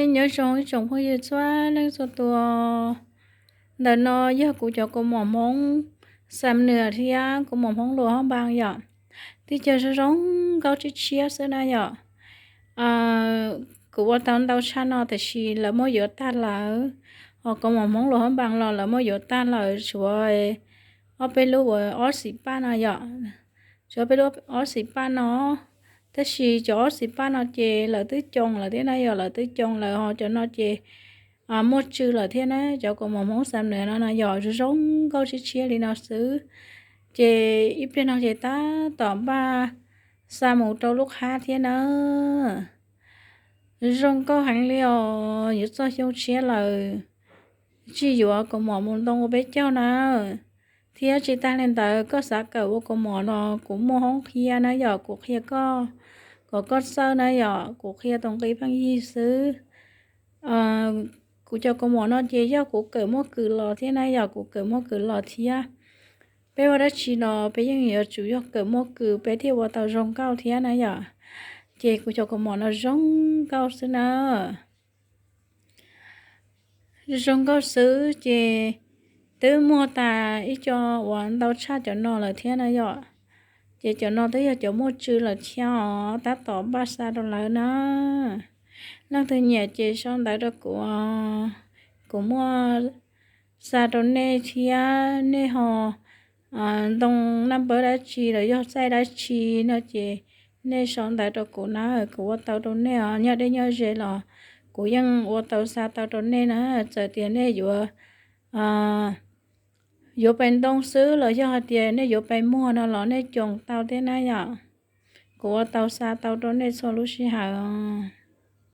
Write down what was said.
Nyob zoo ib tsoom phooj ywg txhua leej txhua tus. Ntawm no yog kuv cov kaus mom Hmoob Xam Nws thiab kaus mom Hmoob Luas Hab Npas yom. Tib co zoo zoo nkauj tshiab tshiab xwb na yom. Kuv ua tau ntau tshaj no tiam sis lawv muab yuav tag lawm. Ho kaus mom Hmoob Luas Hab Npas los lawv muab yuav tag lawm, tshuav ob peb lub uas ob xim paj no yom. Tshuav ob peb lub ob xim paj no, tab sis cov ob xim paj no ces lawv twb coo lawm thiab na yom, lawv twb coo lawm. Ho cov no ces muaj tswv lawm thiab na. Cov kaus mom Hmoob Xam Nws no no yom, zoo zoo nkauj tshiab tshiab li no xwb. Ces ib pliag no ces tab tom npaj xa mus rau lub qhab thiab na. Zoo nkauj heev li os, yuav txog xyoo tshiab lawm, tsis yuav kaus mom mus ntoo ua peb caug na. Thiab tsis tas li ntawd, koj xav kawm ua kaus mom los kuv muaj hoob qhia na yom, kuv qhia koj kom koj txawj na yom, kuv qhia tus nqi pheej yig xwb. Kuv cov kaus mom no ces yog kuv kawm muaj kws los thiab na yom, kuv kawm muaj kws los thiab. Peb ua dab tsi los peb yeej yuav tsum yog kawm muaj kws peb thiaj ua tau zoo nkauj thiab na yom. Ces kuv cov kaus mom no zoo nkauj xwb na. Zoo nkauj xwb ces twb muaj tas ib co uas ntau tshaj cov no lawm thiab na yom. Ces cov no twb yog cov muaj tswv lawm thiab os, tab tom npaj xa rau lawv na. Leej twg nyiam ces sau ntawv rau kuv, kuv muaj xa rau nej thiab. Nej ho ntoo naj npawb dab tsi los yog txaij dab tsi no ces nej sau ntawv rau kuv na, kuv ua tau rau nej os. Nyob deb nyob ze los kuv yeej ua tau xa tau rau nej na. Txawm tias nej yuav, yuav pais ntoo xwb los yog hais tias nej yuav pais muag no los nej coo tau thiab na yom. Kuv ua tau xa tau rau nej txhua lub sij hawm os.